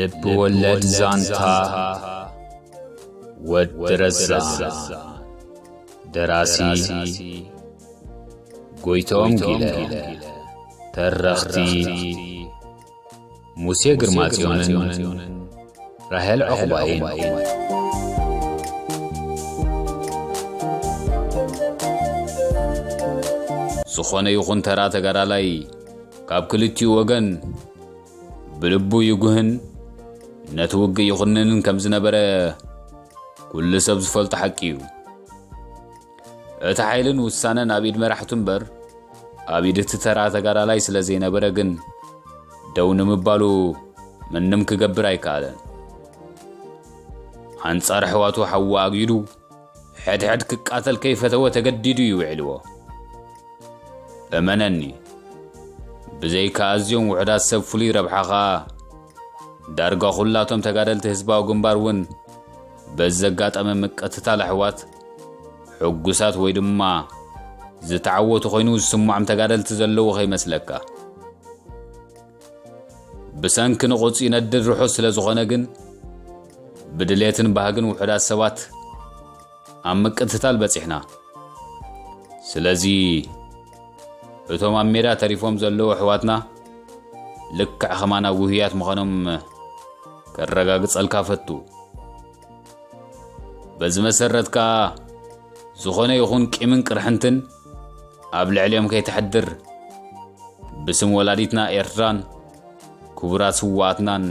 ልብ ወለድ ዛንታ ወዲ ረዛን። ደራሲ ጎይቶም ጊለ። ተረኽቲ ሙሴ ግርማጽዮንን ራሄል ዑቕባይን። ዝኾነ ይኹን ተራ ተጋዳላይ ካብ ክልቲኡ ወገን ብልቡ ይጉህን ነቲ ውግእ ይኹንንን ከም ዝነበረ ኩሉ ሰብ ዝፈልጦ ሓቂ እዩ። እቲ ሓይልን ውሳነን ኣብ ኢድ መራሕቱ እምበር ኣብ ኢድ እቲ ተራ ተጋዳላይ ስለ ዘይነበረ ግን ደው ንምባሉ ምንም ክገብር ኣይከኣለን። ኣንጻር ኣሕዋቱ ሓዊ ኣግይዱ ሕድሕድ ክቃተል ከይፈተወ ተገዲዱ እዩ ውዒልዎ። እመነኒ፣ ብዘይካ ኣዝዮም ውሑዳት ሰብ ፍሉይ ረብሓኻ፣ ዳርጋ ኩላቶም ተጋደልቲ ህዝባዊ ግንባር እውን በዚ ዘጋጠመ ምቅትታል ኣሕዋት ሕጉሳት ወይ ድማ ዝተዓወቱ ኮይኑ ዝስምዖም ተጋደልቲ ዘለዉ ከይመስለካ። ብሰንኪ ንቑጽ ይነድድ ርሑስ ስለ ዝኾነ ግን፣ ብድሌትን ባህግን ውሑዳት ሰባት ኣብ ምቅትታል በጺሕና። ስለዚ እቶም ኣብ ሜዳ ተሪፎም ዘለዉ ኣሕዋትና ልክዕ ከማና ውህያት ምዃኖም ከረጋግጸልካ ፈቱ። በዚ መሰረት ከኣ ዝኾነ ይኹን ቂምን ቅርሕንትን ኣብ ልዕሊኦም ከይተሕድር ብስም ወላዲትና ኤርትራን ክቡራት ስውኣትናን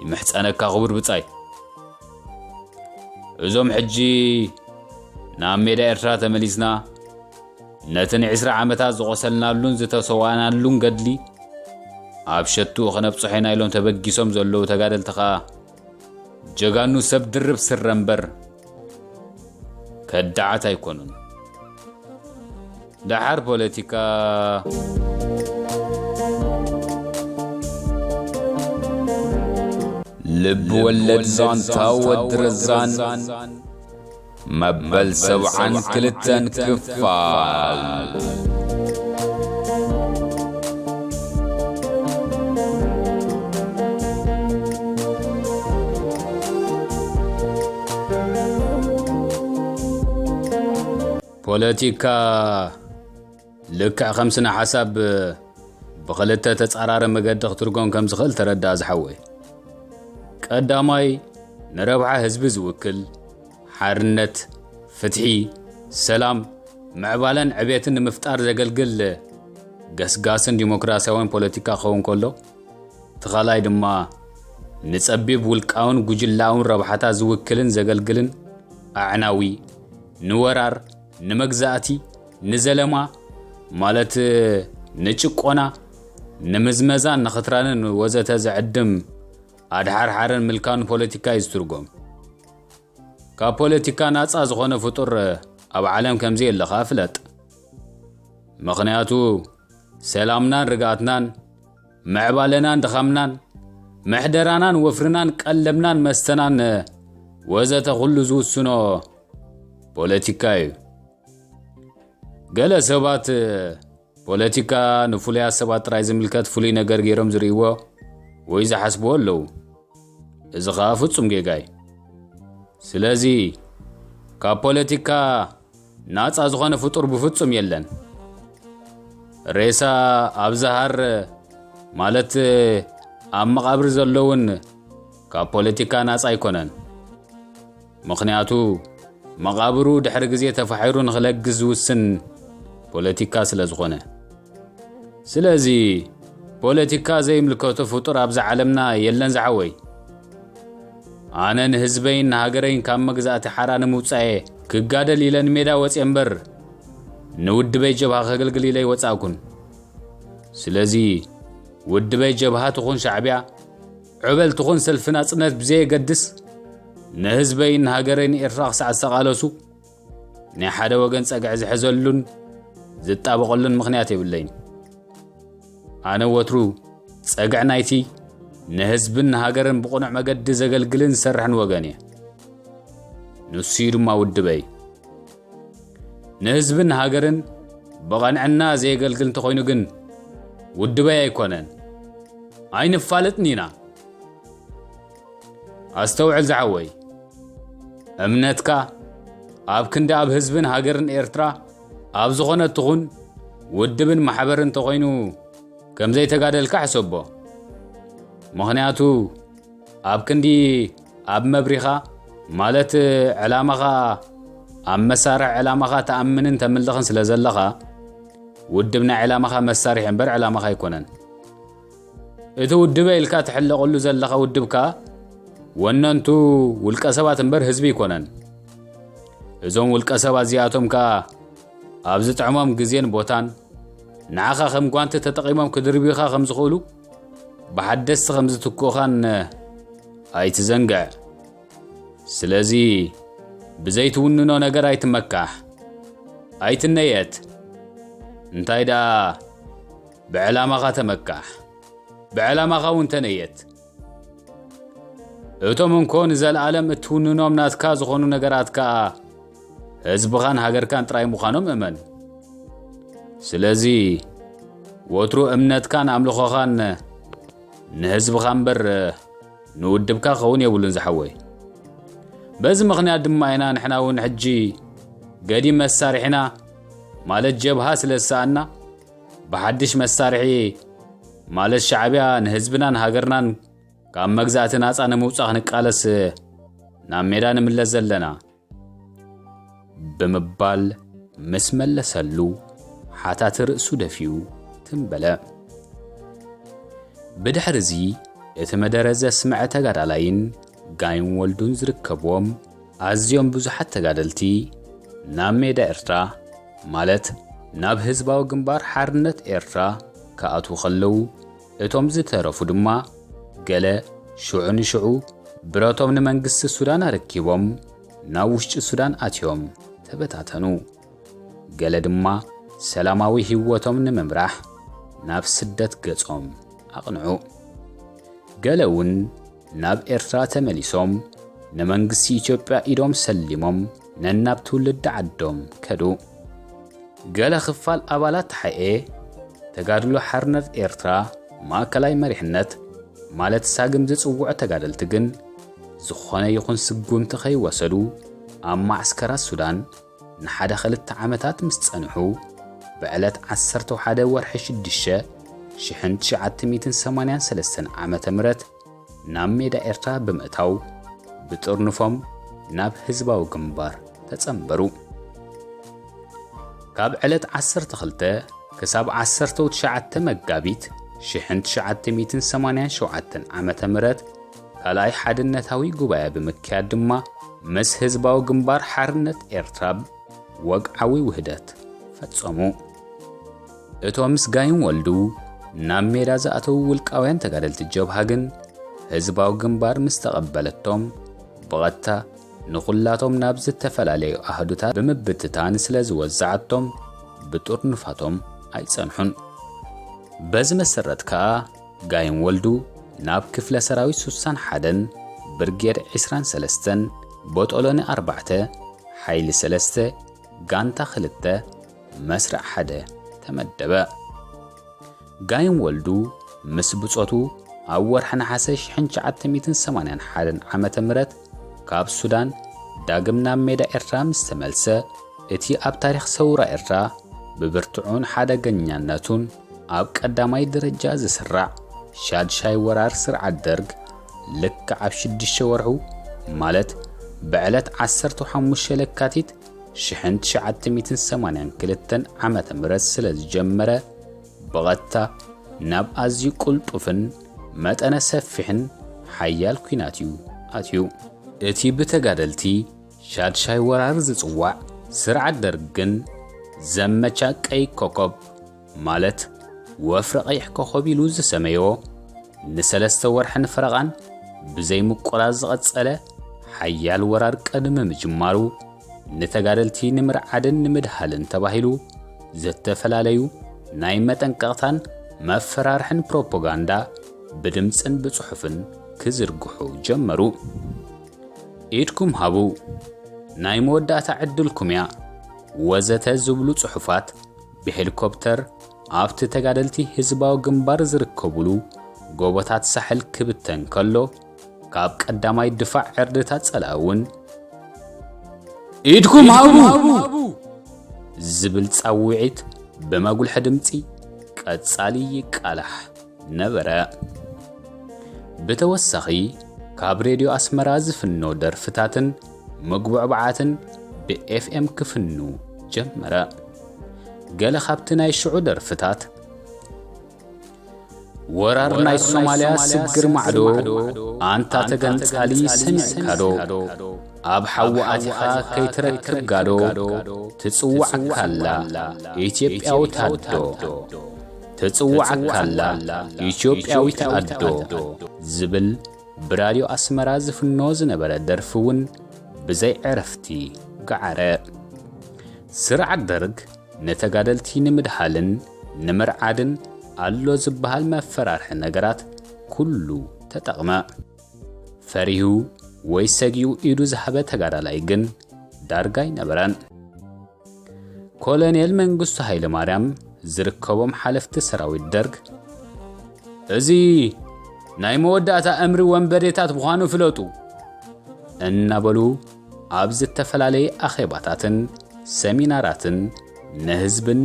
ይምሕጸነካ ክቡር ብጻይ። እዞም ሕጂ ናብ ሜዳ ኤርትራ ተመሊስና ነቲ ንዕስራ ዓመታት ዝቖሰልናሉን ዝተሰዋእናሉን ገድሊ ኣብ ሸትኡ ከነብጽሖ ኢና ኢሎም ተበጊሶም ዘለዉ ተጋደልቲ ከኣ ጀጋኑ ሰብ ድርብ ስረ እምበር ከዳዓት ኣይኮኑን። ደሓር ፖለቲካ። ልብ ወለድ ዛንታ ወዲ ረዛን መበል ሰብዓን ክልተን ክፋል። ፖለቲካ ልክዕ ከም ስነ ሓሳብ ብኽልተ ተጻራሪ መገዲ ክትርጎም ከም ዝኽእል ተረዳእ ዝሓወይ። ቀዳማይ፣ ንረብሓ ህዝቢ ዝውክል ሓርነት፣ ፍትሒ፣ ሰላም፣ ምዕባለን ዕቤትን ንምፍጣር ዘገልግል ገስጋስን ዲሞክራሲያውን ፖለቲካ ክኸውን ከሎ፣ እቲ ካልኣይ ድማ ንጸቢብ ውልቃውን ጉጅላውን ረብሓታት ዝውክልን ዘገልግልን ኣዕናዊ፣ ንወራር፣ ንመግዛእቲ፣ ንዘለማ፣ ማለት ንጭቆና፣ ንምዝመዛን ንኽትራንን ወዘተ ዘዕድም ኣድሓርሓርን ምልካውን ፖለቲካ እዩ ዝትርጎም። ካብ ፖለቲካ ናጻ ዝኾነ ፍጡር ኣብ ዓለም ከም ዘየለ ኸኣ ፍለጥ። ምኽንያቱ ሰላምናን ርግኣትናን፣ ምዕባለናን ድኻምናን፣ ምሕደራናን ወፍርናን፣ ቀለብናን መስተናን ወዘተ ኩሉ ዝውስኖ ፖለቲካ እዩ። ገለ ሰባት ፖለቲካ ንፍሉያት ሰባት ጥራይ ዝምልከት ፍሉይ ነገር ገይሮም ዝርእይዎ ወይ ዝሓስብዎ ኣለዉ። እዚ ኸኣ ፍጹም ጌጋ እዩ። ስለዚ ካብ ፖለቲካ ናጻ ዝኾነ ፍጡር ብፍጹም የለን። ሬሳ ኣብ ዝሃር ማለት ኣብ መቓብር ዘሎ እውን ካብ ፖለቲካ ናጻ ኣይኮነን። ምኽንያቱ መቓብሩ ድሕሪ ግዜ ተፋሒሩ ንኽለግስ ዝውስን ፖለቲካ ስለ ዝኾነ። ስለዚ ፖለቲካ ዘይምልከቶ ፍጡር ኣብዛ ዓለምና የለን ዝሓወይ። ኣነ ንህዝበይን ንሃገረይን ካብ መግዛእቲ ሓራ ንምውጻኤ ክጋደል ኢለ ንሜዳ ወጽየ እምበር ንውድበይ ጀብሃ ከገልግል ኢለ ኣይወጻእኩን። ስለዚ ውድበይ ጀብሃ ትኹን ሻዕብያ፣ ዑበል ትኹን ሰልፊ ናጽነት ብዘየገድስ ንህዝበይን ንሃገረይን ኤርትራ ክሳዕ ዝተቓለሱ ናይ ሓደ ወገን ጸግዒ ዝሕዘሉን ዝጣበቐሉን ምኽንያት የብለይን። ኣነ ወትሩ ጸግዒ ናይቲ ንህዝብን ንሃገርን ብቕኑዕ መገዲ ዘገልግልን ዝሰርሕን ወገን እየ። ንሱ እዩ ድማ ውድበይ። ንህዝብን ንሃገርን ብቐንዕና ዘየገልግል እንተኾይኑ ግን ውድበይ ኣይኮነን። ኣይንፋለጥን ኢና። ኣስተውዕል ዝሓወይ፣ እምነትካ ኣብ ክንዲ ኣብ ህዝብን ሃገርን ኤርትራ ኣብ ዝኾነ ትኹን ውድብን ማሕበርን እንተኾይኑ ከም ዘይተጋደልካ ሕሰቦ። ምኽንያቱ ኣብ ክንዲ ኣብ መብሪኻ ማለት ዕላማኻ ኣብ መሳርሒ ዕላማኻ ትኣምንን ተምልኽን ስለ ዘለኻ ውድብ ናይ ዕላማኻ መሳርሒ እምበር ዕላማኻ ኣይኮነን። እቲ ውድበ ኢልካ ትሕለቐሉ ዘለኻ ውድብካ ወነንቱ ውልቀ ሰባት እምበር ህዝቢ ኣይኮነን። እዞም ውልቀ ሰባት እዚኣቶም ከኣ ኣብ ዝጥዕሞም ግዜን ቦታን ንዓኻ ከም ጓንቲ ተጠቒሞም ክድርብዩኻ ከም ዝኽእሉ ብሓደስቲ ከም ዝትክኡኻን ኣይትዘንግዕ። ስለዚ ብዘይትውንኖ ነገር ኣይትመካሕ፣ ኣይትነየት። እንታይ ደኣ ብዕላማኻ ተመካሕ፣ ብዕላማኻ እውን ተነየት። እቶም እንኮ ንዘለኣለም እትውንኖም ናትካ ዝኾኑ ነገራት ከኣ ህዝብኻን ሃገርካን ጥራይ ምዃኖም እመን። ስለዚ ወትሩ እምነትካን ኣምልኾኻን ንህዝብኻ እምበር ንውድብካ ክኸውን የብሉን ዝሓወይ። በዚ ምኽንያት ድማ ኢና ንሕና እውን ሕጂ ገዲም መሳርሒና ማለት ጀብሃ ስለ ዝሰኣና ብሓድሽ መሳርሒ ማለት ሻዕብያ ንህዝብናን ሃገርናን ካብ መግዛእቲ ናጻ ንምውጻእ ክንቃለስ ናብ ሜዳ ንምለስ ዘለና ብምባል ምስ መለሰሉ ሓታቲ ርእሱ ደፊኡ ትም በለ። ብድሕርዚ እቲ መደረ ዘስምዐ ተጋዳላይን ጋይም ወልዱን ዝርከብዎም ኣዝዮም ብዙሓት ተጋደልቲ ናብ ሜዳ ኤርትራ ማለት ናብ ህዝባዊ ግንባር ሓርነት ኤርትራ ክኣትዉ ከለዉ እቶም ዝተረፉ ድማ ገለ ሽዑ ንሽዑ ብረቶም ንመንግስቲ ሱዳን ኣረኪቦም ናብ ውሽጢ ሱዳን ኣትዮም ተበታተኑ። ገለ ድማ ሰላማዊ ህይወቶም ንምምራሕ ናብ ስደት ገጾም ኣቕንዑ። ገለ እውን ናብ ኤርትራ ተመሊሶም ንመንግስቲ ኢትዮጵያ ኢዶም ሰሊሞም ነናብ ትውልዲ ዓዶም ከዱ። ገለ ክፋል ኣባላት ተሓኤ ተጋድሎ ሓርነት ኤርትራ ማእከላይ መሪሕነት ማለት ሳግም ዝጽውዑ ተጋደልቲ ግን ዝኾነ ይኹን ስጉምቲ ከይወሰዱ ኣብ ማዕስከራት ሱዳን ንሓደ ክልተ ዓመታት ምስ ጸንሑ ብዕለት ዓሰርተ ሓደ ወርሒ ሽዱሽተ ሽሕን ትሽዓተ ሚእትን ሰማንያን ሰለስተን ዓመተ ምህረት ናብ ሜዳ ኤርትራ ብምእታው ብጥርንፎም ናብ ህዝባዊ ግንባር ተጸንበሩ። ካብ ዕለት ዓሰርተ ክልተ ክሳብ ዓሰርተ ትሽዓተ መጋቢት ሽሕን ትሽዓተ ሚእትን ሰማንያን ሸውዓተን ዓመተ ምህረት ካልኣይ ሓድነታዊ ጉባኤ ብምክያድ ድማ ምስ ህዝባዊ ግንባር ሓርነት ኤርትራ ወግዓዊ ውህደት ፈጸሙ። እቶም ምስ ጋይም ወልዱ ናብ ሜዳ ዝኣተዉ ውልቃውያን ተጋደልቲ ጀብሃ ግን ህዝባዊ ግንባር ምስ ተቐበለቶም ብቐጥታ ንኹላቶም ናብ ዝተፈላለዩ ኣህዱታት ብምብትታን ስለ ዝወዝዓቶም ብጥርኑፋቶም ኣይጸንሑን። በዚ መሰረት ከኣ ጋይም ወልዱ ናብ ክፍለ ሰራዊት ስሳን ሓደን ብርጌድ ዕስራን ሰለስተን ቦጦሎኒ ኣርባዕተ ሓይሊ ሰለስተ ጋንታ ክልተ መስርዕ ሓደ ተመደበ። ጋይም ወልዱ ምስ ብጾቱ ኣብ ወርሒ ነሓሰ ሽሕን ትሽዓተ ሚእትን ሰማንያን ሓደን ዓመተ ምህረት ካብ ሱዳን ዳግም ናብ ሜዳ ኤርትራ ምስ ተመልሰ እቲ ኣብ ታሪኽ ሰውራ ኤርትራ ብብርትዑን ሓደገኛነቱን ኣብ ቀዳማይ ደረጃ ዝስራዕ ሻድሻይ ወራር ስርዓት ደርግ ልክዕ ኣብ ሽዱሽተ ወርሑ ማለት ብዕለት ዓሰርተ ሓሙሽተ ለካቲት ሽሕን ትሽዓተ ሚእትን ሰማንያን ክልተን ዓመተ ምህረት ስለ ዝጀመረ ብቐጥታ ናብ ኣዝዩ ቅልጡፍን መጠነ ሰፊሕን ሓያል ኲናት እዩ ኣትዩ። እቲ ብተጋደልቲ ሻድሻይ ወራር ዝጽዋዕ ስርዓት ደርግ ግን ዘመቻ ቀይ ኮኾብ ማለት ወፍሪ ቀይሕ ኮኾብ ኢሉ ዝሰመዮ ንሰለስተ ወርሕን ፈረቓን ብዘይ ምቁራጽ ዝቐጸለ ሓያል ወራር ቅድሚ ምጅማሩ ንተጋደልቲ ንምርዓድን ንምድሃልን ተባሂሉ ዝተፈላለዩ ናይ መጠንቀቕታን መፈራርሕን ፕሮፓጋንዳ ብድምጽን ብጽሑፍን ክዝርግሑ ጀመሩ። ኢድኩም ሃቡ፣ ናይ መወዳእታ ዕድልኩም እያ፣ ወዘተ ዝብሉ ጽሑፋት ብሄሊኮፕተር ኣብቲ ተጋደልቲ ህዝባዊ ግንባር ዝርከቡሉ ጎቦታት ሳሕል ክብተን ከሎ፣ ካብ ቀዳማይ ድፋዕ ዕርድታት ጸላኢ እውን፣ "ኢድኩም ሃቡ!" ዝብል ጻውዒት ብመጉልሒ ድምጺ ቀጻሊ ይቃላሕ ነበረ። ብተወሳኺ፣ ካብ ሬድዮ ኣስመራ ዝፍኖ ደርፍታትን መጉብዕባዓትን ብኤፍኤም ክፍኑ ጀመረ። ገለ ካብቲ ናይ ሽዑ ደርፍታት፣ "ወራር ናይ ሶማልያ ስግር ማዕዶ፣ ኣንታ ተገንጻሊ ሰሚዕካዶ? ኣብ ሓዊ ኣቲኻ ከይትረክብ ጋዶ፣ ትጽዋዓካላ ኢትዮጵያዊት ኣዶ፣ ትጽዋዓካላ ኢትዮጵያዊት ኣዶ" ዝብል ብራድዮ ኣስመራ ዝፍኖ ዝነበረ ደርፊ እውን ብዘይ ዕረፍቲ ገዓረ። ስርዓት ደርግ ንተጋደልቲ ንምድሃልን ንምርዓድን ኣሎ ዝበሃል መፈራርሒ ነገራት ኩሉ ተጠቕመ። ፈሪሁ ወይ ሰጊኡ ኢዱ ዝሃበ ተጋዳላይ ግን ዳርጋ ኣይነበረን። ኮሎኔል መንግስቱ ሃይለማርያም ዝርከቦም ሓለፍቲ ሰራዊት ደርግ፣ "እዚ ናይ መወዳእታ እምሪ ወንበዴታት ምዃኑ ፍለጡ" እናበሉ ኣብ ዝተፈላለየ ኣኼባታትን ሰሚናራትን ንህዝብን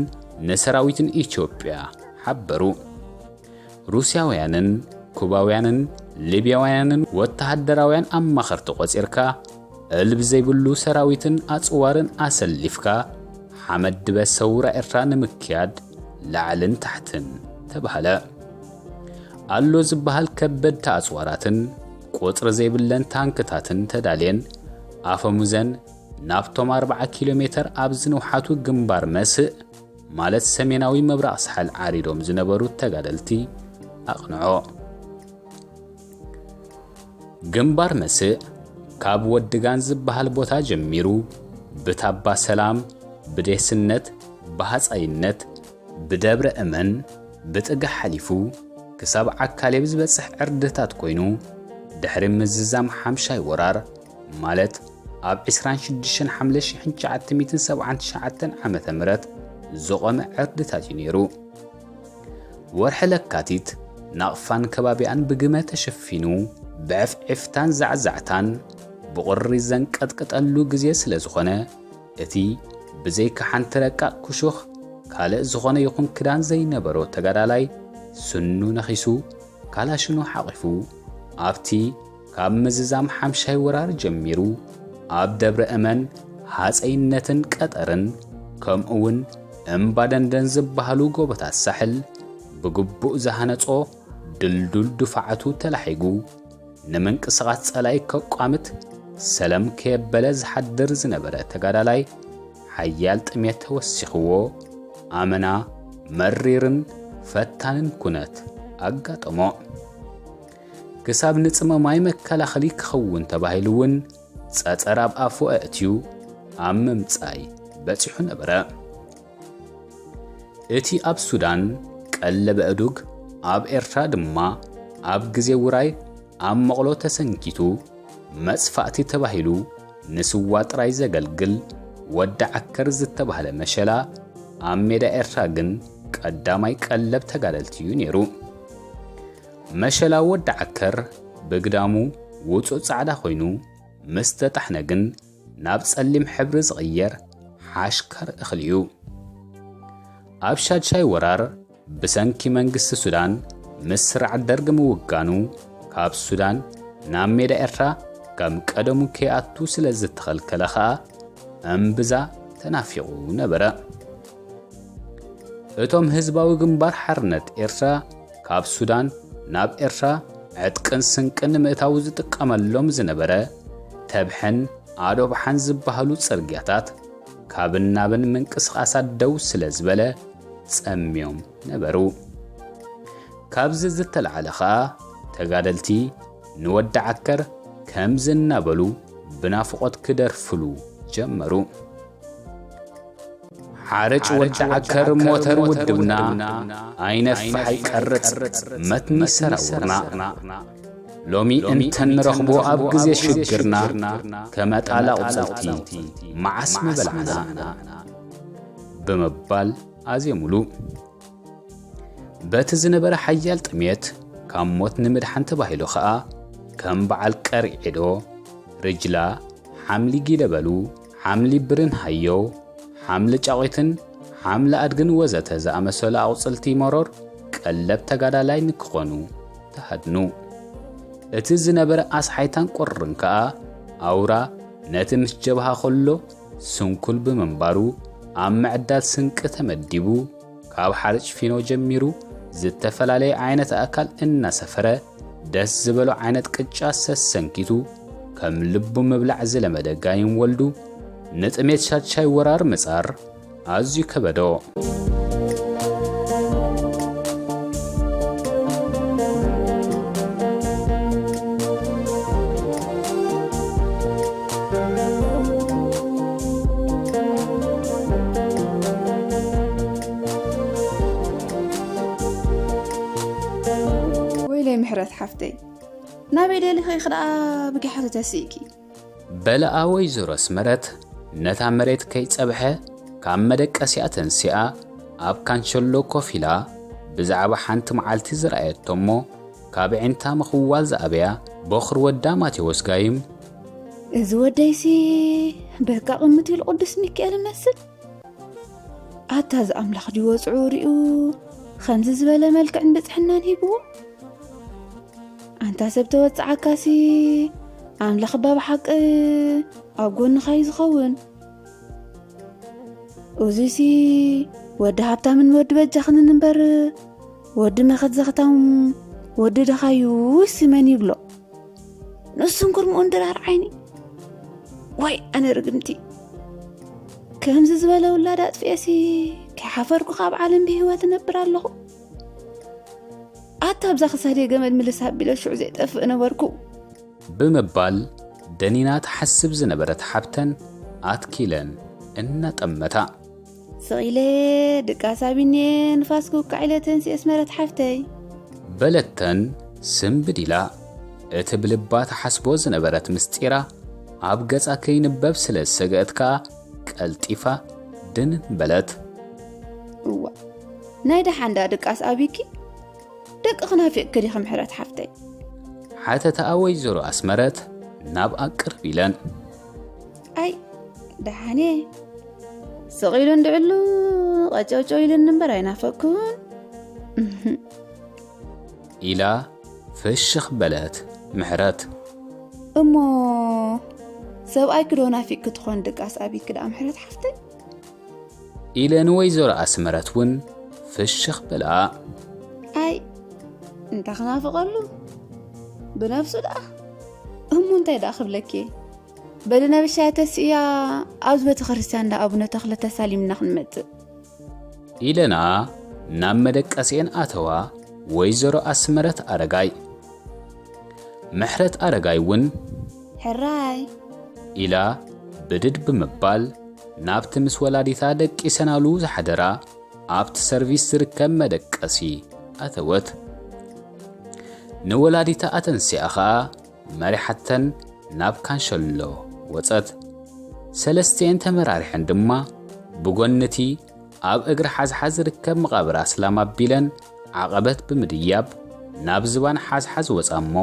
ንሰራዊትን ኢትዮጵያ ሓበሩ። ሩስያውያንን ኩባውያንን ሊብያውያንን ወተሃደራውያን ኣማኸርቲ ቆጺርካ፣ እልቢ ዘይብሉ ሰራዊትን ኣጽዋርን ኣሰሊፍካ፣ ሓመድ ድበ ሰውራ ኤርትራ ንምክያድ ላዕልን ታሕትን ተባህለ። ኣሎ ዝበሃል ከበድቲ ኣጽዋራትን ቁጽሪ ዘይብለን ታንክታትን ተዳልየን፣ ኣፈሙዘን ናብቶም ኣርብዓ ኪሎ ሜተር ኣብ ዝንውሓቱ ግንባር መስእ፣ ማለት ሰሜናዊ ምብራቕ ሳሕል ዓሪዶም ዝነበሩ ተጋደልቲ ኣቕንዖ። ግንባር መስእ ካብ ወድጋን ዝበሃል ቦታ ጀሚሩ፣ ብታባ ሰላም፣ ብዴስነት፣ ብሃጻይነት፣ ብደብረ እመን፣ ብጥጋ ሓሊፉ ክሳብ ዓካሌብ ዝበጽሕ ዕርድታት ኮይኑ፣ ድሕሪ ምዝዛም ሓምሻይ ወራር፣ ማለት ኣብ ዕስራን ሽዱሽተን ሓምለ ሽሕን ትሽዓተ ሚእትን ሰብዓን ትሽዓተን ዓመተ ምህረት ዝቖመ ዕርድታት እዩ ነይሩ። ወርሒ ለካቲት ናቕፋን ከባቢኣን ብግመ ተሸፊኑ፣ ብዕፍዕፍታን ዛዕዛዕታን ብቑሪ ዘንቀጥቅጠሉ ግዜ ስለ ዝኾነ፣ እቲ ብዘይካ ሓንቲ ረቃቕ ክሹኽ ካልእ ዝኾነ ይኹን ክዳን ዘይነበሮ ተጋዳላይ፣ ስኑ ነኺሱ፣ ካላሽኑ ሓቒፉ፣ ኣብቲ ካብ ምዝዛም ሓምሻይ ወራር ጀሚሩ፣ ኣብ ደብረ እመን፣ ሃጸይነትን ቀጠርን፣ ከምኡውን እምባ ደንደን ዝበሃሉ ጎቦታት ሳሕል ብግቡእ ዝሃነጾ ድልዱል ድፋዓቱ ተላሒጉ፣ ንምንቅስቓስ ጸላኢ ከቋምት ሰለም ከየበለ ዝሓድር ዝነበረ ተጋዳላይ፣ ሓያል ጥሜት ተወሲኽዎ፣ ኣመና መሪርን ፈታንን ኩነት ኣጋጠሞ። ክሳብ ንጽመ ማይ መከላኸሊ ክኸውን ተባሂሉ እውን ጸጸር ኣብ ኣፉ ኣእትዩ ኣብ ምምጻይ በጺሑ ነበረ። እቲ ኣብ ሱዳን ቀለበ እዱግ፣ ኣብ ኤርትራ ድማ ኣብ ግዜ ውራይ ኣብ መቕሎ ተሰንኪቱ መጽፋእቲ ተባሂሉ ንስዋ ጥራይ ዘገልግል ወዲ ዓከር ዝተባህለ መሸላ፣ ኣብ ሜዳ ኤርትራ ግን ቀዳማይ ቀለብ ተጋደልቲ እዩ ነይሩ። መሸላ ወዲ ዓከር ብግዳሙ ውጹእ ጻዕዳ ኮይኑ፣ ምስ ተጣሕነ ግን ናብ ጸሊም ሕብሪ ዝቕየር ሓሽከር እኽሊ እዩ። ኣብ ሻድሻይ ወራር ብሰንኪ መንግስቲ ሱዳን ምስ ስርዓት ደርግ ምውጋኑ፣ ካብ ሱዳን ናብ ሜዳ ኤርትራ ከም ቀደሙ ከይኣቱ ስለ ዝተኸልከለ ኸኣ፣ እምብዛ ተናፊቑ ነበረ። እቶም ህዝባዊ ግንባር ሓርነት ኤርትራ ካብ ሱዳን ናብ ኤርትራ ዕጥቅን ስንቅን ንምእታው ዝጥቀመሎም ዝነበረ ተብሐን ኣዶብሓን ዝበሃሉ ጽርግያታት ካብን ናብን ምንቅስቓሳት ደው ስለ ዝበለ ጸምዮም ነበሩ። ካብዚ ዝተላዕለ ኸኣ ተጋደልቲ ንወዲ ዓከር ከምዚ እናበሉ ብናፍቖት ክደርፍሉ ጀመሩ። ሓርጭ ወዲ ዓከር ሞተር ውድብና፣ ኣይነፍሕ ኣይቀርጽ መትኒ ሰራውርና። ሎሚ እንተንረኽቦ ኣብ ግዜ ሽግርና፣ ከመጣል ኣቑጽልቲ መዓስ ምበላዕና። ብምባል ኣዜሙሉ። በቲ ዝነበረ ሓያል ጥሜት ካብ ሞት ንምድሓን ተባሂሉ ኸኣ፣ ከም በዓል ቀርዒዶ፣ ርጅላ፣ ሓምሊ ጊደበሉ፣ ሓምሊ ብርን ሃዮ፣ ሓምሊ ጫቒትን ሓምሊ ኣድግን ወዘተ ዝኣመሰሉ ኣቑጽልቲ መሮር ቀለብ ተጋዳላይ ንክኾኑ ተሃድኑ። እቲ ዝነበረ ኣስሓይታን ቁርን ከኣ ኣውራ ነቲ ምስ ጀብሃ ከሎ ስንኩል ብምንባሩ ኣብ ምዕዳል ስንቂ ተመዲቡ ካብ ሓርጭ ፊኖ ጀሚሩ ዝተፈላለየ ዓይነት ኣእካል እናሰፈረ ደስ ዝበሎ ዓይነት ቅጫ ሰሰንኪቱ ከም ልቡ ምብላዕ ዝለመደ ጋይም ወልዱ ንጥሜት ሻድሻይ ወራር ምጻር ኣዝዩ ከበዶ። ወይለይ ምሕረት ሓፍተይ፣ ናበይ ደሊኺ ኢኺ ደኣ ብጊሓቱ ተሲእኪ? በለኣ ወይዘሮ ኣስመረት ነታ መሬት ከይጸብሐ ካብ መደቀሲኣ ተንሲኣ ኣብ ካንሸሎ ኮፍ ኢላ ብዛዕባ ሓንቲ መዓልቲ ዝረኣየቶ እሞ ካብ ዒንታ ምኽዋል ዝኣበያ ቦኽሪ ወዳ ማቴዎስ ጋይም እዚ ወደይሲ በቃ ቅምት ኢሉ ቅዱስ ሚካኤል እመስል። ኣታ እዚ ኣምላኽ ድዩ ወጽዑ ሪኡ ከምዚ ዝበለ መልክዕን ብጽሕናን ሂብዎ? ኣንታ ሰብ ተወጽዓካሲ ኣምላኽ እባ ብሓቂ ኣብ ጎንኻ እዩ ዝኸውን። እዙይሲ ወዲ ሃብታምን ወዲ በጃኽንን እምበር ወዲ መኸት ዘኽታም ወዲ ድኻዩሲ መን ይብሎ? ንሱን ኩርምኡን ድራር ዓይኒ። ዋይ ኣነ ርግምቲ፣ ከምዚ ዝበለ ውላድ ኣጥፍኤሲ ከይሓፈርኩ ካብ ዓለም ብህይወት እነብር ኣለኹ። ኣታ ኣብዛ ክሳደይ ገመድ ምልስ ኣቢለ ሽዑ ዘይጠፍእ ነበርኩ። ብምባል ደኒና ትሓስብ ዝነበረት ሓብተን ኣትኪለን እናጠመታ። ስቕ ኢለ ድቃስ ኣቢኔ ንፋስ ክውቃዕ ኢለ ተንስኤ ኣስመረት ሓፍተይ። በለተን ስንብድ ኢላ። እቲ ብልባ ትሓስቦ ዝነበረት ምስጢራ ኣብ ገጻ ከይንበብ ስለ ዝሰገአት ከኣ ቀልጢፋ ድንን በለት። እዋ ናይ ደሓን ደኣ ድቃስ ኣቢኪ? ደቅኺ ናፊቕኪ ዲኺ ምሕረት ሓፍተይ? ሓተተኣ ወይዘሮ ኣስመረት ናብኣ ቅርብ ኢለን። ኣይ ደሓን እየ። ስቕ ኢሉ እንድዕሉ ቐጨውጨው ኢሉኒ እምበር ኣይናፈቅኩን። ኢላ ፍሽኽ በለት ምሕረት። እሞ ሰብኣይኪ ዶ ናፊቅኪ ትኾን ድቃስ ኣቢኪ ደኣ ምሕረት ሓፍተይ? ኢለ ንወይዘሮ ኣስመረት እውን ፍሽኽ በልኣ። ኣይ እንታ ክናፍቐሉ ብነብሱ ደኣ። እሞ እንታይ ደኣ ክብለኪ? በሊ ነብሻ ተስእያ ኣብዚ ቤተ ክርስቲያን እንዳ ኣቡነ ተኽለ ተሳሊምና ክንመጽእ። ኢለና ናብ መደቀሲኤን ኣተዋ ወይዘሮ ኣስመረት ኣረጋይ። ምሕረት ኣረጋይ እውን ሕራይ ኢላ ብድድ ብምባል ናብቲ ምስ ወላዲታ ደቂሰናሉ ዝሓደራ ኣብቲ ሰርቪስ ዝርከብ መደቀሲ ኣተወት። ንወላዲታ ኣተንሲኣ ኸኣ መሪሓተን ናብ ካንሸሎ ወጸት። ሰለስቲኤን ተመራሪሐን ድማ ብጎኒ እቲ ኣብ እግሪ ሓዝሓዝ ዝርከብ መቓብር ኣስላም ኣቢለን ዓቐበት ብምድያብ ናብ ዝባን ሓዝሓዝ ወጻ እሞ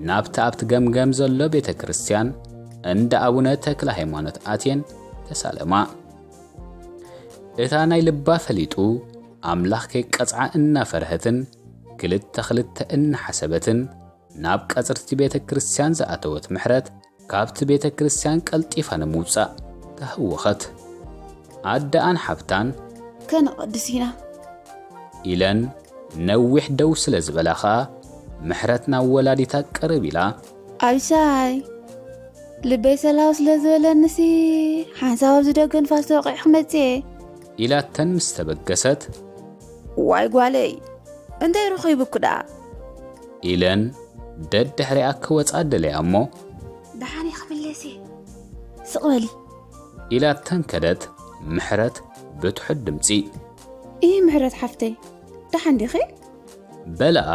ናብቲ ኣብቲ ገምገም ዘሎ ቤተ ክርስቲያን እንዳ ኣቡነ ተክለ ሃይማኖት ኣትየን ተሳለማ። እታ ናይ ልባ ፈሊጡ ኣምላኽ ከይቀጽዓ እናፈርሀትን ክልተ ክልተ እናሓሰበትን ናብ ቀጽርቲ ቤተ ክርስቲያን ዝኣተወት ምሕረት ካብቲ ቤተ ክርስቲያን ቀልጢፋ ንምውጻእ ተሃወኸት። ኣደኣን ሓብታን ከነቐድስ ኢና። ኢለን ነዊሕ ደው ስለ ዝበላ ኸኣ ምሕረት ናብ ወላዲታ ቅርብ ኢላ ኣብሻይ ልበይ ሰላው ስለ ዝበለንሲ ሓንሳብ ኣብዚ ደገ ንፋስ ተወቒዕ ክመጽእ እየ። ኢላተን ምስ ተበገሰት ዋይ ጓለይ እንታይ ረኺቡኪ ደኣ? ኢለን ደድሕሪኣ ክወጻ ደለያ እሞ ደሓን እየ ክምለስ እየ። ስቕ በሊ። ኢላተን ከደት ምሕረት ብትሑት ድምጺ። እይ ምሕረት ሓፍተይ ደሓን ዲኺ? በለኣ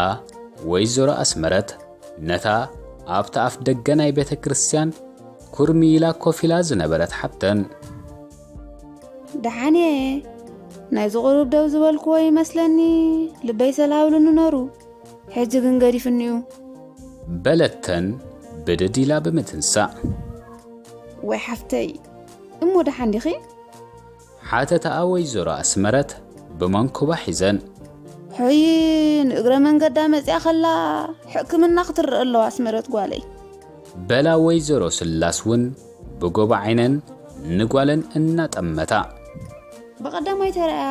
ወይዘሮ ኣስመረት ነታ ኣብቲ ኣፍ ደገ ናይ ቤተ ክርስቲያን ኩርሚ ኢላ ኮፍ ኢላ ዝነበረት ሓብተን። ደሓን እየ። ናይዚ ቁሩብ ደው ዝበልክዎ ይመስለኒ ልበይ ሰላውሉ ንነሩ። ሕጂ ግን ገዲፍኒዩ። በለተን ብድድ ኢላ ብምትንሳእ። ወይ ሓፍተይ፣ እሞ ደሓን ዲኺ? ሓተተኣ ወይዘሮ ኣስመረት ብመንኩባ ሒዘን። ሕይ፣ ንእግረ መንገዳ መጺኣ ከላ ሕክምና ክትረአ ኣለዋ ኣስመረት ጓለይ። በላ ወይዘሮ ስላስ እውን ብጎባ ዓይነን ንጓለን እናጠመታ። ብቐዳማይ ተራእያ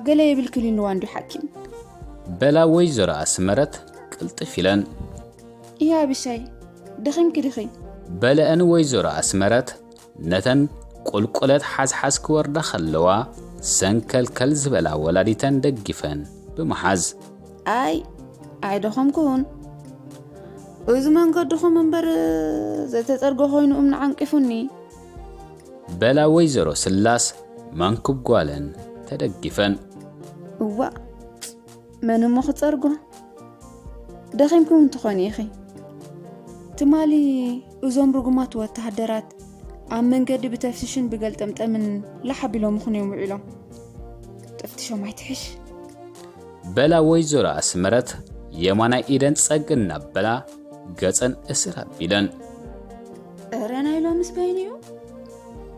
ገለ የብልክን ኢልዋ እንድዩ ሓኪም። በላ ወይዘሮ ኣስመረት ቅልጥፍ ኢለን። እያ ብሻይ፣ ደኺምኪ ዲኺ? በለአን ወይዘሮ ኣስመረት ነተን ቁልቁለት ሓዝሓዝ ክወርዳ ከለዋ ሰንከልከል ዝበላ ወላዲተን ደጊፈን ብምሓዝ። ኣይ፣ ኣይደኸምኩን። እዚ መንገድኹም እምበር ዘተጸርገ ኮይኑ እምኒ ዓንቂፉኒ። በላ ወይዘሮ ስላስ መንኩብ ጓለን ተደጊፈን። እዋእ፣ መን እሞ ክጸርጎ? ደኺምኩም እንትኾን ኢኺ። ትማሊ እዞም ርጉማት ወተሃደራት ኣብ መንገዲ ብተፍትሽን ብገልጠምጠምን ላሕ ኣቢሎምኹን እዮም ውዒሎም። ተፍትሾም ኣይትሕሽ። በላ ወይዘሮ ኣስመረት የማናይ ኢደን ጸግ እናበላ ገጸን እስር ኣቢለን። እረ ናይ ሎምስ በይኑ እዩ።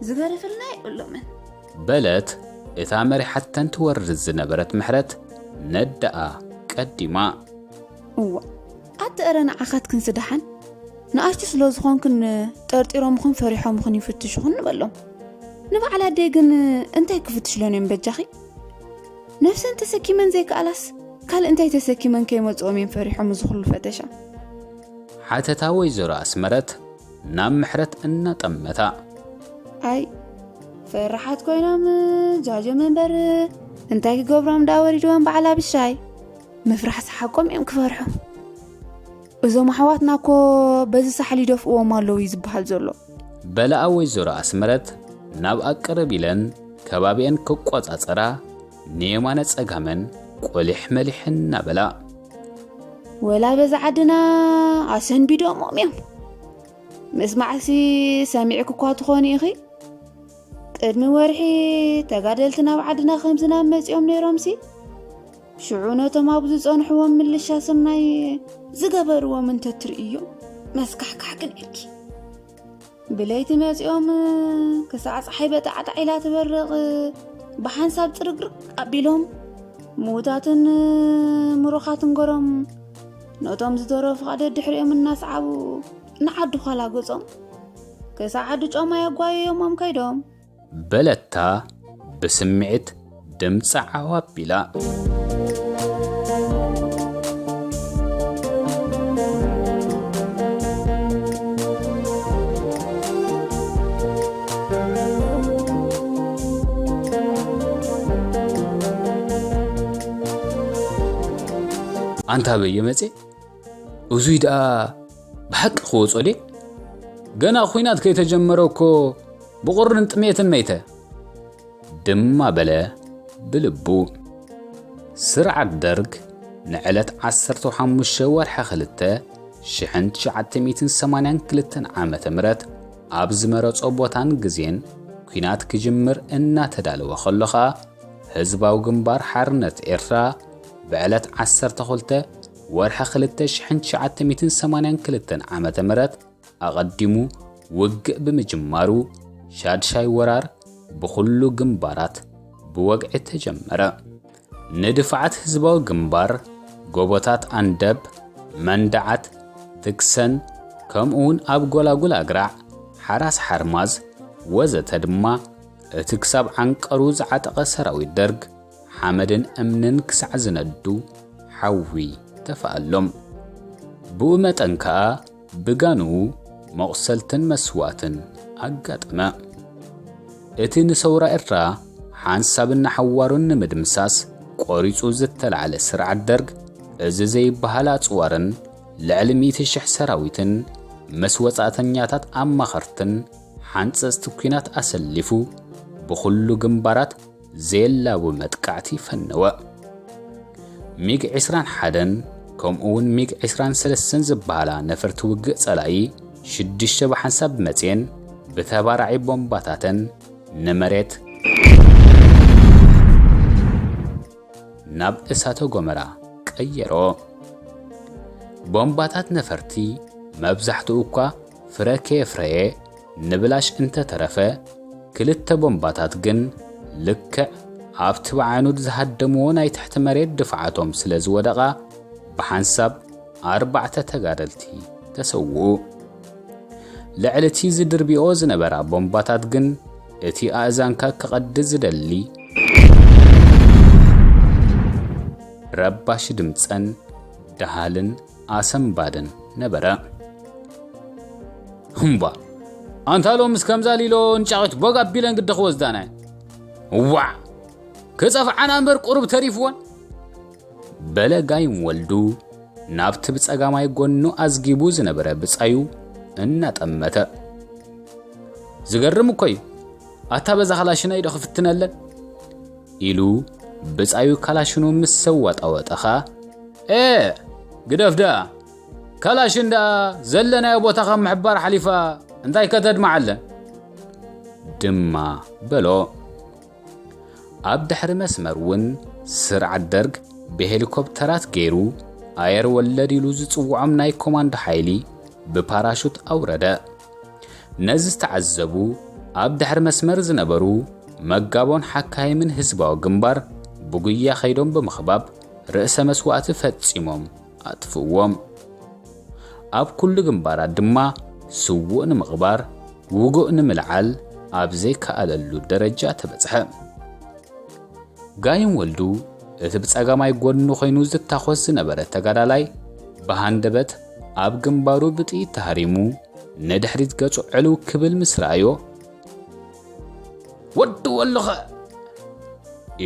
ዝገርፍልና የብሎምን። በለት እታ መሪሓተን ትወርድ ዝነበረት ምሕረት ነዳኣ ቀዲማ። እዋ፣ ኣቲ እረ ንዓኻትክን ስደሓን ንኣሽቱ ስለ ዝኾንክን ጠርጢሮምኽን ፈሪሖምኽን ይፍትሹኽን ንበሎም። ንበዓል ኣደይ ግን እንታይ ክፍትሽለን እዮም በጃኺ? ነፍሰን ተሰኪመን ዘይከኣላስ ካልእ እንታይ ተሰኪመን ከይመጽኦም እዮም ፈሪሖም እዚ ኩሉ ፈተሻ? ሓተታ ወይዘሮ ኣስመረት ናብ ምሕረት እናጠመታ። ኣይ፣ ፈራሓት ኮይኖም ጃጆም እምበር እንታይ ክገብሮም ደኣ ወሪድዎም በዓል ኣብሻይ? ምፍራሕ ሰሓቆም እዮም ክፈርሑ። እዞም ኣሕዋትና እኮ በዚ ሳሕል ይደፍእዎም ኣለዉ እዩ ዝበሃል ዘሎ። በለኣ ወይዘሮ ኣስመረት ናብ ኣቀረብ ኢለን ከባቢአን ክቆጻጸራ ንየማነ ጸጋመን ቆሊሕ መሊሕ እናበላ። ወላ በዛ ዓድና ኣሰንቢዶሞም እዮም። ምስማዕሲ ሰሚዕኪ እኳ ትኾኒ ኢኺ። ቅድሚ ወርሒ ተጋደልቲ ናብ ዓድና ከም ዝናብ መጺኦም ነይሮምሲ፣ ሽዑ ነቶም ኣብ ዝጸንሕዎም ምልሻ ሰናይ ዝገበርዎም እንተትርእዮ መስካሕካሕ ክንእልኪ። ብለይቲ መጺኦም ክሳዕ ጸሓይ በጣዕጣዕ ኢላ ትበርቕ ብሓንሳብ ጽርግርግ ኣቢሎም ምዉታትን ምሩኻትን ገሮም ነቶም ዝተረፉ ከኣ ደድሕሪኦም እናሰዓቡ ንዓዲ ዃላ ገጾም ክሳዕ ዓዲ ጮማ የጓየዮሞም ከይዶም። በለታ ብስምዒት ድምጻ ዓው ኣቢላ። ኣንታ በየ መጼ፣ እዙይ ደኣ ብሓቂ ክወጾ ድየ? ገና ኹናት ከይተጀመረ እኮ ብቑርን ጥሜትን መይተ። ድማ በለ ብልቡ። ስርዓት ደርግ ንዕለት ዓሰርተ ሓሙሽተ ወርሒ ክልተ ሽሕን ትሽዓተ ሚእትን ሰማንያን ክልተን ዓመተ ምህረት ኣብ ዝመረጾ ቦታን ግዜን ኲናት ክጅምር እናተዳለወ ከሎ ኸኣ፣ ህዝባዊ ግንባር ሓርነት ኤርትራ ብዕለት ዓሰርተ ክልተ ወርሒ ክልተ ሽሕን ትሽዓተ ሚእትን ሰማንያን ክልተን ዓመተ ምህረት ኣቐዲሙ ውግእ ብምጅማሩ፣ ሻድሻይ ወራር ብኹሉ ግንባራት ብወግዒ ተጀመረ። ንድፋዓት ህዝባዊ ግንባር፣ ጎቦታት ኣንደብ፣ መንደዓት፣ ትክሰን፣ ከምኡውን ኣብ ጎላጉል ኣግራዕ፣ ሓራስ ሓርማዝ፣ ወዘተ ድማ፣ እቲ ክሳብ ዓንቀሩ ዝዓጠቐ ሰራዊት ደርግ፣ ሓመድን እምንን ክሳዕ ዝነዱ፣ ሓዊ ተፋኣሎም። ብኡ መጠን ከኣ፣ ብጋንኡ መቑሰልትን መስዋእትን ኣጋጠመ። እቲ ንሰውራ ኤርትራ ሓንሳብን ንሓዋሩን ንምድምሳስ ቆሪጹ ዝተላዕለ ስርዓት ደርግ፣ እዚ ዘይበሃል ኣጽዋርን ልዕሊ ሚእቲ ሽሕ ሰራዊትን ምስ ወጻእተኛታት ኣማኸርትን ሓንጸጽቲ ኲናት ኣሰሊፉ፣ ብኹሉ ግንባራት ዘየላቡ መጥቃዕቲ ፈነወ። ሚግ ዕስራን ሓደን ከምኡውን ሚግ ዕስራን ሰለስተን ዝበሃላ ነፈርቲ ውግእ ጸላኢ ሽዱሽተ ብሓንሳብ መጽየን ብተባራዒ ቦምባታተን ንመሬት ናብ እሳተ ጎመራ ቀየሮ። ቦምባታት ነፈርቲ መብዛሕትኡ እኳ ፍረ ከየፍረየ ንብላሽ እንተተረፈ፣ ክልተ ቦምባታት ግን ልክዕ ኣብቲ ብዓኑድ ዝሃደምዎ ናይ ትሕቲ መሬት ድፍዓቶም ስለ ዝወደቓ፣ ብሓንሳብ ኣርባዕተ ተጋደልቲ ተሰውኡ። ልዕሊ እቲ ዝድርቢኦ ዝነበራ ቦምባታት ግን፣ እቲ ኣእዛንካ ክቐዲ ዝደሊ ረባሺ ድምጸን ደሃልን ኣሰንባድን ነበረ። እምባ፣ ኣንታ ሎምስ ከምዛ ሊሎ ንጫቒት ቦግ ኣቢለን ግዲ ክወስዳና እየን። እዋዕ፣ ክጸፍዓና እምበር ቁሩብ ተሪፍወን። በለ ጋይም ወልዱ ናብቲ ብጸጋማይ ጎኑ ኣዝጊቡ ዝነበረ ብጻዩ እናጠመተ። ዝገርም እኮ እዩ። ኣታ በዛ ካላሽነይ ዶ ክፍትነለን? ኢሉ ብጻዩ ካላሽኑ ምስ ሰዋጣወጠ ኸኣ፣ "ኤ፣ ግደፍ ደኣ። ካላሽን ደኣ ዘለናዮ ቦታ ካብ ምሕባር ሓሊፋ እንታይ ከተድምዓለን?" ድማ በሎ። ኣብ ድሕሪ መስመር እውን ስርዓት ደርግ ብሄሊኮፕተራት ገይሩ ኣየር ወለድ ኢሉ ዝጽውዖም ናይ ኮማንዶ ሓይሊ ብፓራሹት ኣውረደ። ነዚ ዝተዓዘቡ ኣብ ድሕሪ መስመር ዝነበሩ መጋቦን ሓካይምን ህዝባዊ ግንባር ብጉያ ከይዶም ብምኽባብ ርእሰ መስዋእቲ ፈጺሞም ኣጥፍእዎም። ኣብ ኩሉ ግንባራት ድማ ስዉእ ንምቕባር፣ ውጉእ ንምልዓል ኣብ ዘይከኣለሉ ደረጃ ተበጽሐ። ጋይም ወልዱ፣ እቲ ብጸጋማይ ጎድኑ ኮይኑ ዝታኾስ ዝነበረ ተጋዳላይ፣ ብሃንደበት ኣብ ግንባሩ ብጥይት ተሃሪሙ፣ ንድሕሪት ገጹ ዕልው ክብል ምስ ረኣዮ፣ "ወዲ ወልኸ!"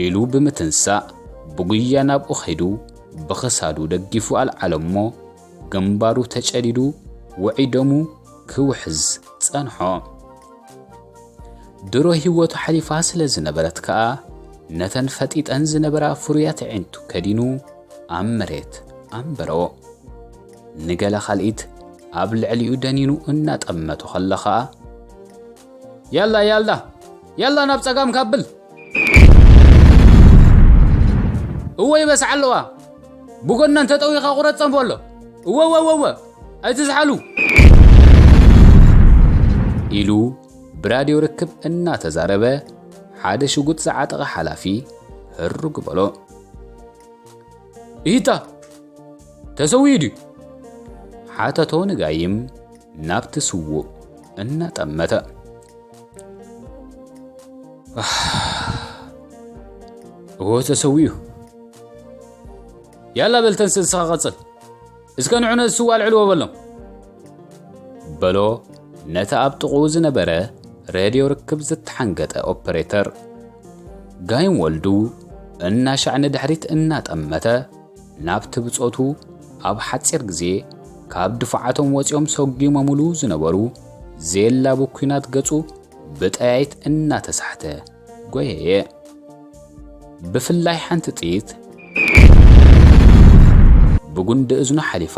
ኢሉ ብምትንሳእ፣ ብጉያ ናብኡ ከይዱ፣ ብኽሳዱ ደጊፉ ኣልዓሎ እሞ፣ ግንባሩ ተጨዲዱ፣ ውዒ ደሙ ክውሕዝ ጸንሖ። ድሮ ህይወቱ ሓሊፋ ስለ ዝነበረት ከኣ፣ ነተን ፈጢጠን ዝነበራ ፍሩያት ኣዒንቱ ከዲኑ ኣብ መሬት ኣንበሮ። ንገለ ካልኢት ኣብ ልዕሊኡ ደኒኑ እናጠመቶ ከሎ ከኣ፣ "ያላ፣ ያላ፣ ያላ ናብ ጸጋም ካብል! እወ ይበስዓ ኣለዋ! ብጎድነን ተጠዊኻ ቁረጸን በሎ! እወ፣ እወ፣ እወ፣ እወ! ኣይትዝሓሉ!" ኢሉ ብራድዮ ርክብ እናተዛረበ፣ ሓደ ሽጉጥ ዝዓጠቐ ሓላፊ ህሩግ በሎ። "ኢታ፣ ተሰዊኡ ድዩ?" ሓተቶ ንጋይም ናብቲ ስዉእ እናጠመተ። "ኣህ፣ እወ ተሰዊኡ። ያላ በል ተንስእ፣ ንስኻ ቀጽል። እስከ ንዑ ነዚ ስዋ ኣልዕልዎ በሎም" በሎ ነቲ ኣብ ጥቕኡ ዝነበረ ሬድዮ ርክብ ዝተሓንገጠ ኦፐሬተር። ጋይም ወልዱ እናሻዕ ንድሕሪት እናጠመተ ናብቲ ብጾቱ ኣብ ሓጺር ግዜ ካብ ድፉዓቶም ወጺኦም ሰጒሞምሉ ዝነበሩ ዘየላቡ ኲናት ገጹ ብጠያይት እናተሳሕተ ጎየየ። ብፍላይ ሓንቲ ጥይት ብጉንዲ እዝኑ ሓሊፋ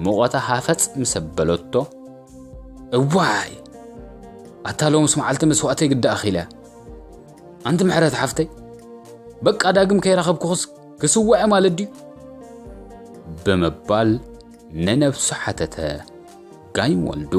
ሙቐታ ሃፈጽ ምስ ኣበለቶ፣ "እዋይ! ኣታ ሎምስ መዓልቲ መስዋእተይ ግዲ ኣኺላ። ኣንቲ ምሕረት ሓፍተይ፣ በቃ ዳግም ከይረኸብኩኽስ ክስዋእ ማለት ድዩ?" ብምባል ንነብሱ ሓተተ ጋይም ወልዱ።